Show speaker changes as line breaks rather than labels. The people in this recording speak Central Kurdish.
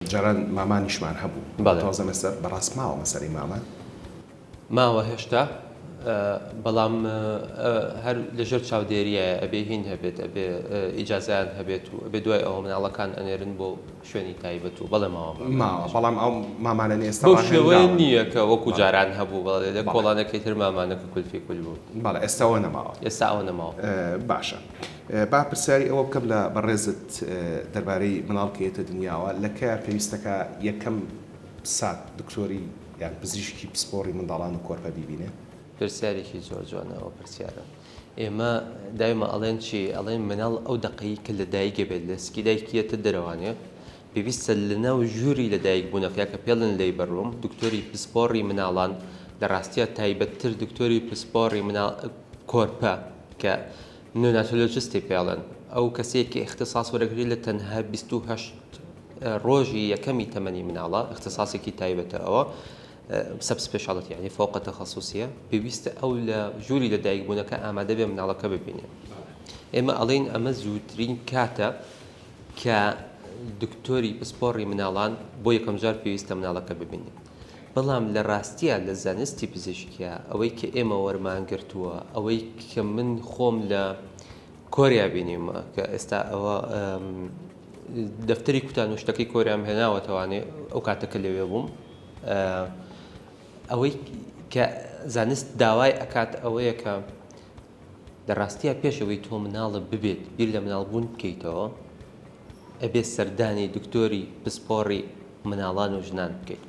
جاران مامانیشمان هەبوو.
بەڵێ.
تازە مەسە بەڕاست ماوە مەسەلەی مامان؟
ماوە هێشتا بەڵام هەر لەژێر چاودێریایە ئەبێ هین هەبێت ئەبێ ئیجازەیان هەبێت و ئەبێ دوای ئەوە مناڵەکان ئەنێرن بۆ شوێنی تایبەت و بەڵێ ماوە
ماوە بەڵام ئەو مامانە ئێستا
بەو شێوەیە نییە کە وەکو جاران هەبوو بەڵێ لە کۆڵانەکەی تر مامانەکە کولفی کول بوو.
بەڵێ ئێستا ئەوە نەماوە.
ئێستا ئەوە نەماوە.
باشە با پرسیاری ئەوە بکەم لە بەڕێزت دەربارەی مناڵ کە یەتە دنیاوە لە کەیا پێویستەکا یەکەم سات دکتۆری یان پزیشکی پسپۆڕی منداڵان و کۆرپە بیبینێ؟
پرسیارێکی زۆر جوانە ئەوە پرسیارە. ئێمە دایمە ئەڵێن چی؟ ئەڵێن مناڵ ئەو دەقەی کە لە دایک ئەبێت لە سکی دایکی یەتە دەرەوانێ پێویستە لە ناو ژووری لە دایک بوونەکەیا کە پێڵن labor room دکتۆری پسپۆڕی مناڵان لە ڕاستیا تایبەتتر دکتۆری پسپۆڕی مناڵ کۆرپە کە neonatologist ی پێڵێن ئەو کەسەیە کە ئیختیساس وەرەگرێت لە تەنها 28 ڕۆژی یەکەمی تەمەنی مناڵە ئیختیساسێکی تایبەتە ئەوە sub specialty یعنی فوق تەخەسوسیە پێویستە ئەو لە ژووری لە دایک بوونەکە ئامادە بێ مناڵەکە ببینێ ئێمە ئەڵێین ئەمە زووترین کاتە کە دکتۆری پسپۆڕی مناڵان بۆ یەکەم جار پێویستە مناڵەکە ببینێ بەڵام لە ڕاستیا لە زانستی پزیشکیا ئەوەی کە ئێمە وەرمان گرتووە ئەوەی کە من خۆم لە کۆریا بینیومە کە ئێستا ئەوە دەفتەری کوتان و شتەکەی کۆریام هێناوەتەوانێ ئەو کاتە کە لەوێ بووم ئەوەی کە زانست داوای ئەکات ئەوەیە کە لە ڕاستیا پێش ئەوەی تۆ مناڵت ببێت بیر لە مناڵ بوون بکەیتەوە ئەبێ سەردانی دکتۆری پسپۆڕی مناڵان و ژنان بکەیت.